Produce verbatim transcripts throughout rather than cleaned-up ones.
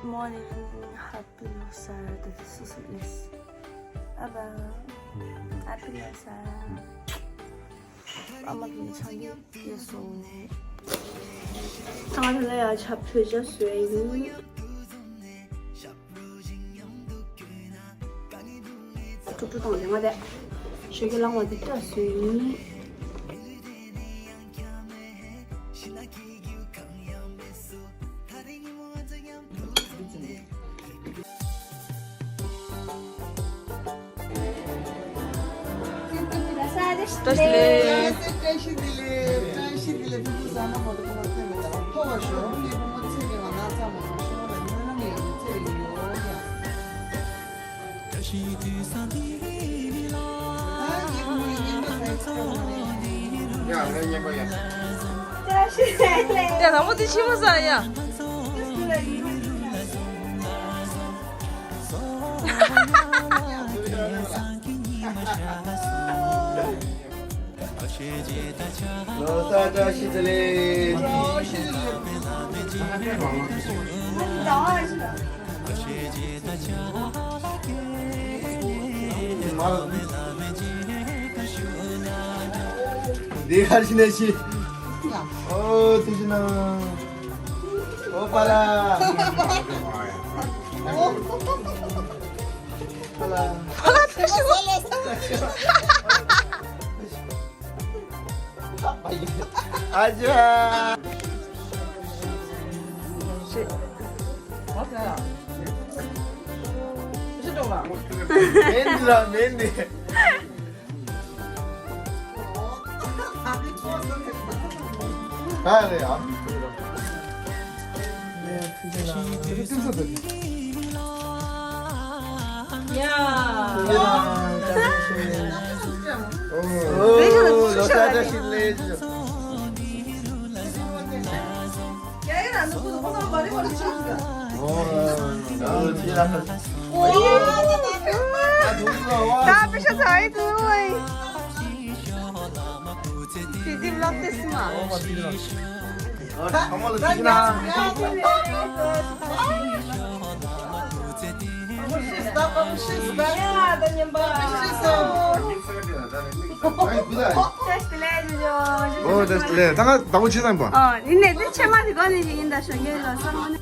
Morning, happy Losar, the disease is. Abba, happy Losar. ཨ་མ་གིས་ཆང་གིས་སོང་ནས། ང་ལ་ཡ་ཆབ་ཕུད་ཅིག་བཟོས་ཡིན། ཀྲུག་ཀྲུག་བཏང་སྟེ་ང་དེ་ཞོགས་ཀས་ལངས་པ་དེ་སྐྲ་བཟོས་ཡིན། བཀྲ་ཤིས་བདེ་ལེགས། བཀྲ་ཤིས་བདེ་ལེགས། བཀྲ་ཤིས་བདེ་ལེགས། ཕྲུ་གུ་བཟང་ན་མ་གཏོགས་ཁོ་ན་ཚེ་མེད་ད། ཕོ་བ་ཤོར་ནས་བུ་མོ་ཚེ་མེད་པ་ན་ཚ་མ་ཤོར་ལ་སྨོན་ལམ་ཡོད་ཚེ་ཡོད་ཡ། ཡ་ངའི་བརྙན་པར་ཡ། ཡ་དང་པོ་དེ་ཕྱི་མ་ཟ་ཡ། ལོ་གསར་བཀྲ་ཤིས་བདེ་ལེགས། འདི་གར་ཕྱིན་ནས་ཤི། ཨོ་ཐུགས་རྗེ་གནང་། ཨོ་པ་ལ། པ་ལ། པ་ལ་ཐུགས་རྗེ་གནང་། ཨ་ཅག་མེན་ར་མེན་ནི། ག་རེ་ཡ། ཡ། ལོ་གསར་བཀྲ་ཤིས་བདེ་ལེགས། ད་པེ་ཤ་ཚ་ཡི་དུ་ཝེ། དེ་དེ་བློག་དེ་སི་མ། ཨོ་བཀྲ་ཤིས་བདེ་ལེགས། ད་ང་ཟླ་བོ་ཆེ་ཚང་པ། ཨོ་ཡིན་ནས་དེ་ཆེ་མ་དེ་གོ་ནས་ཡིན་ད་ཞོགས་ཀས་ལ་སང་ནས།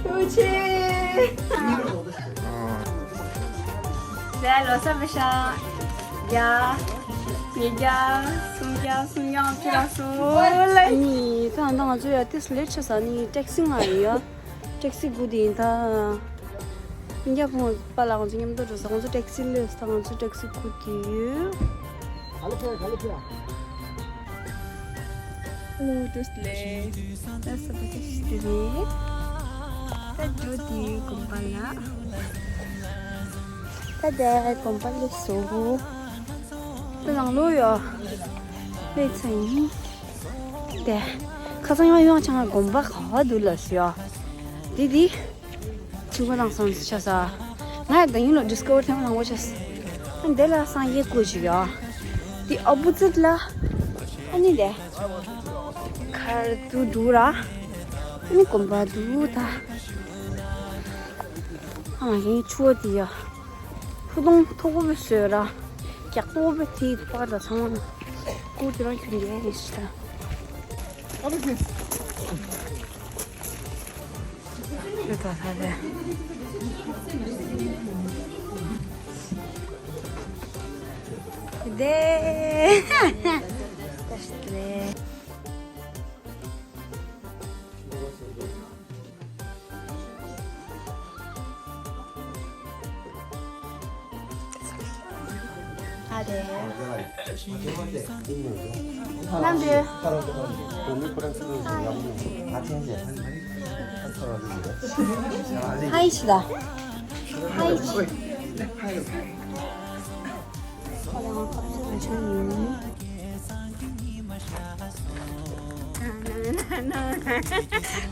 ཐུགས་རྗེ་ཆེ། ཟས་ལོ་གསར་པེ་ཤ་བརྒྱ། ཉིས་བརྒྱ། སུམ་བརྒྱ། སུམ་བརྒྱ་ཨང་ཅི་ལ་སོ་ལ། ཨ་ནི་ད་ང་ཚོ་ཡ་ཏིས་ལེ་ཆ་ས་ནི་ཊེག་སི་ང་ཡ། ཊེག་སི་དགུ་དེ་ཡིན་ད། ཨིན་རྒྱ་ཕུང་པ་ལ་ང་ཚོ་མཉམ་དུ་འགྲོ་ས་ང་ཚོ་ཊེག་སི་ལས་ད་ང་ཚོ་ཊེག་སི་དགུ་དེ་ཡོད། ཨོ་ཏིས་ལེ། ད་ས་པ་ཏིས་དེ་རེད། ད་འགྲོ་དེ་ཡོད་གོམ་པ་ལ། ད་དེ་གོམ་པ་ལ་སོ། ད་ནང་ལོགས་ཡོད། ལས་ཚ་ཡིན། དེ། ཁ་སང་ཡང་ཡང་ཆང་དགོན་པ་ག་བ་འདུག་ལ་ཟེར་ཡ། དེ་དེ། ཆུང་པ་དང་སོང་ཆ་ས། ང་ཡང་དེ་ཡིན་ལ་ཌིས་ཁ་བར་ཐེངས་མང་པོ་བྱས། ཨ་འདི་ལ་སང་ཡེ་ཀུ་ཅིག་ཡོད། དེ་ཨོ་པོ་ཛིཊ་ལ། ཨ་ནི་དེ། མཁར་དུ་འདུག་ར། ཨ་ནི་དགོན་པ་འདུག་ད། ཨ་ང་ཡིན་ཆུ་བ་དེ་ཡ། ཕུ་དུང་མཐོ་པོ་བས་བཟོས་ར། རྒྱག་མཐོ་པོ་བས་དེའི་པར་དང་ཚང་མ་ཀུ་དེ་རང་ཁྱོད་འདི་ཡིན་ཤི་ད། ཨ་ཕ་ཁྱོད། ཁྱོད་ད་ད་རེད། དེ། ད་ཤི་རེད། ཨ་རེ། ནམ་རེ། ཧའི་ཤི་ད། ཧའི་ཤི།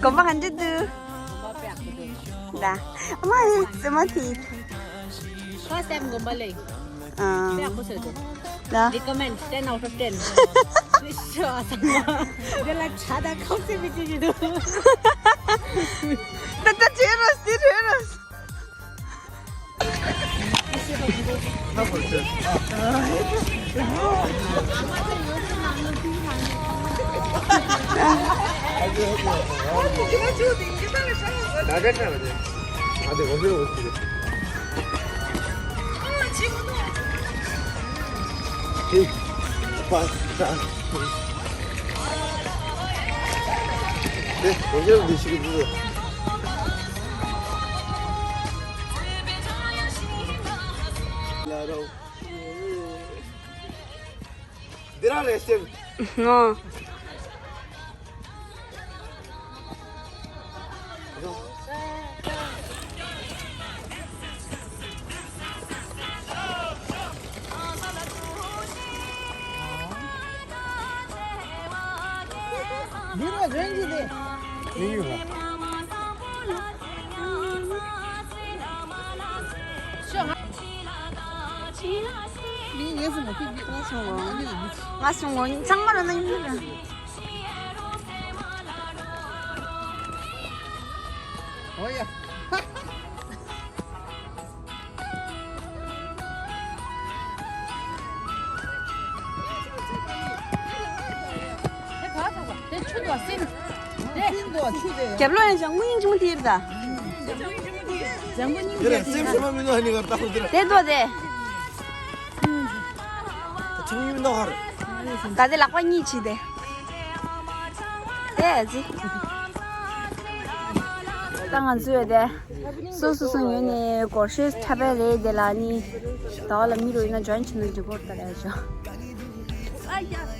གོམ་པ་ག་འདྲ་འདུག་ད། ཨ་མ་ཡི་ཙེ་མ་ཐི། ཁ་སེམས་གོམ་པ་ལེགས། ཨ། པེ་ཁོ་སེ་དུ། ལ། Recommend ten out of ten. ཤོ་ཨ་ཚང་མ། འདི་ལ་ཆ་དང་ཁོག་ཚིག་མི་བྱེད་ཀྱི་འདུག་ད་ད་བྱེད་རོགས་འདི་བྱེད་རོགས། འདི་རང་རེད་ཤག་ཨོ། འདི་རང་རེད་ཀྱི་རེད། མི་ཡོད་པ། ང་སོང་ངོ་། ཚང་མ་རོ་ན་ཡིན་ནི་རེད། ཨོ་ཡ། རྒྱབ་ལོགས་ཡང་ཞང་ངུ་ཡིན་ཅི་མོ་དེ་ཡིན་ད། དེ་ལྟོ་དེ། ད་དེ་ལག་པ་གཉིས་བྱས་ཏེ། དེ་ཨ་ཙི། ད་ང་ཚོས་དེ། སོ་སོ་སོ་ངོས་ནས་སྒོར་གཞས་འཁྲབ་པ་རེད་དེ་ལ་ནི། ད་བ་ལ་མི་རུ་ཡིན་ན་ཇོན་བྱེད་ན་འགྲིག་གོ་ད་རེད་ཤག་ཨ་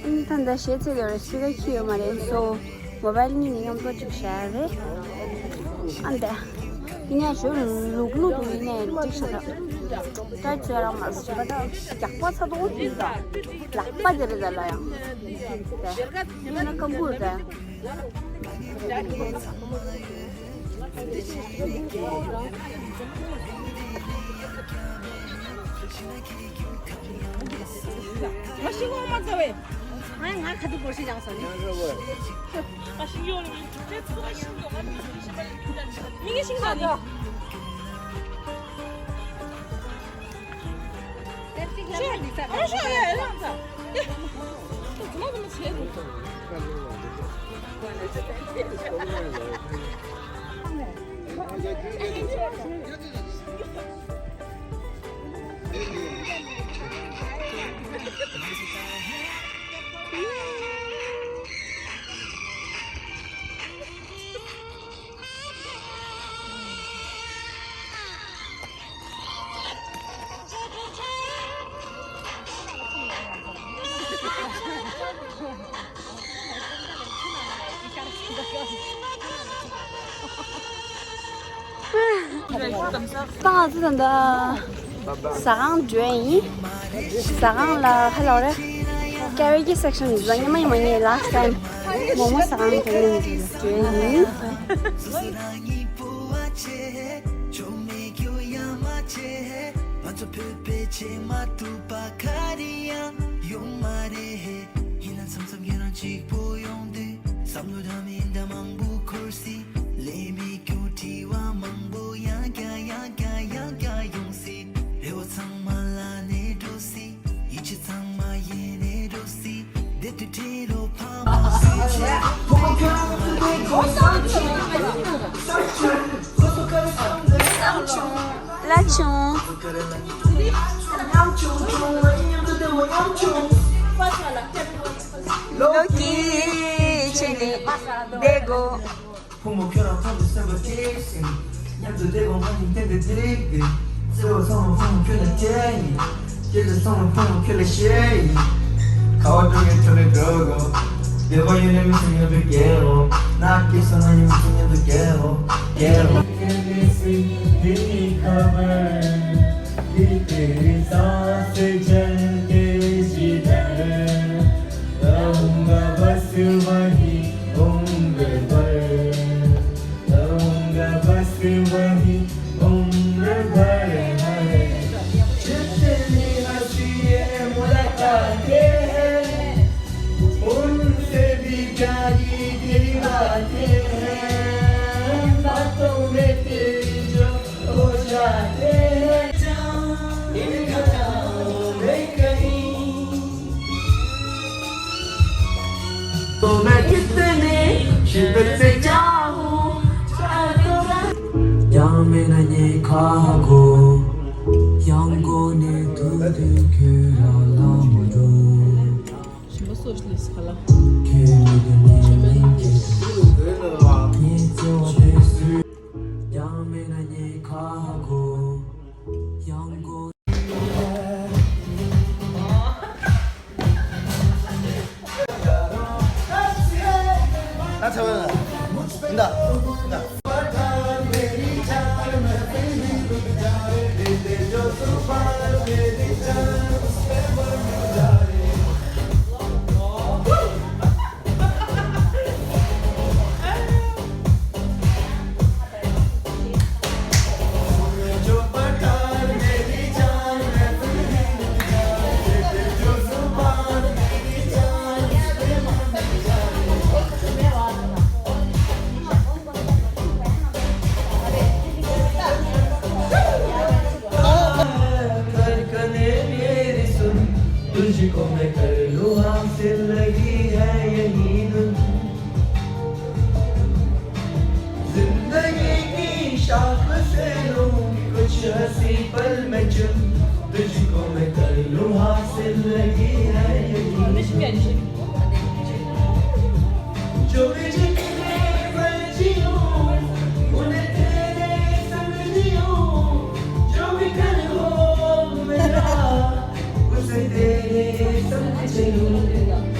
ནི་ད་ལྟ་གཞས་ཚེ་དེ་རེ་སྤི་ཀར་ཁྱི་ཡོད་མ་རེད། སོ་མོ་བལ་གཉིས་ནས་མཉམ་དུ་ཅིག་བྱས་རེད། ཨ་འདས། དེ་ནས་ཞོ་ལུག་ལུག་ཏུ་ཡིན་ནས་འགྲིག་ཤག་ད་ད་ཚོད་རང་མ་ཟ་བ་ད་རྒྱག་པ་ཚ་དོག་ཡིན་ད། ལག་པ་དེ་རེད་ད་ལ་ཡང་། དེ་ཡིན་ན་སྐམ་པོ་རེད། ང་ཤི་འོང་མ་ཚ་བས། ང་ང་ཁ་ཐུག་སྒོར་ཤི་ཡང་ས་ནི། ང་ཤི་ཡོང་ནི་དེ་ཚོ་ཤི་འདུག་ང་མི་ཤི་མ་ཡིན། མི་ཤི་མ་ཡིན། ད་ང་ཚོ་ད་ལྟ་ཟ་ཁང་འགྲོ་ཡིན། ཟ་ཁང་ལ་ཧ་ལོ་རེ། ཀེ་རེ་ཀི་སེག་ཤན་ཟ་ཉི་མ་ཡིན་མ་ངས་ལ་སི་ཊི་ཊེམ་མོ་མོ་ཟ་ཁང་འགྲོ་ཡིན། འགྲོ་ཡིན། ལ་ཆུང་། ལོ་ཀི་ཆེ་ནི་དེ་གོ། ཕུང་པོ་ཁྱོད་རང་ཚང་དུ་སེམས་པ་གཅིག་ཟིན། མཉམ་དུ་བསྡད་དགོངས་པ་ཉིད་བསྟན་ཏེ་བསྡད་ཀྱི། བརྩེ་བ་ཚང་མ་ཕུང་པོ་ཁྱོད་ལ་སྤྲད་ཡིན། སྐྱེ་འཆི་ཚང་མ་ཕུང་པོ་ཁྱོད་ལ་བཞེས་ཡིན། ཁ་བ་འགྲོ་གི་ཁྱོད་ལས་འགྲོ་དགོས། བདེ་བ་ཡོད་ན་མི་ཚེ་མཉམ་དུ་སྐྱེལ་རོགས། ནག་སྐྱེས་སོང་ན་ཡང་མི་ཚེ་མཉམ་དུ་སྐྱེལ་རོགས། སྐྱེལ་རོགས། तेरी सांस चलते जिधर, रहूंगा बस वहीं उम्र भर, रहूंगा बस वहीं उम्र भर। हाय, जितनी हंसी ये मुलाकात प्यारी तेरी बातें हैं, बातों में तेरी जो खो जाते हैं। इनका चाहूं मैं कहीं, तो मैं कितनी शिद्दत से चाहूं, चाहे तो मैं Yamena ye kago, yango ne tu du kera la modo. Shimbo socialist kala. Kemi de ni ke. Ni zo de su. Yamena ye kago, yango. ད་ཚ་བ་ལ། འདའ། འདའ། धड़कने मेरी सुन, तुझको मैं कर लूं हासिल, लगी है यही धुन। जिंदगी की शाख से लूं कुछ हंसी पल मैं चुन, तुझको मैं कर लूं हासिल, लगी है यही धुन। जो भी जिंदगी मैं जीऊं, उन्हें तेरे संग जीऊं, जो भी कल हो मेरा, उसे तेरे संग चलूं।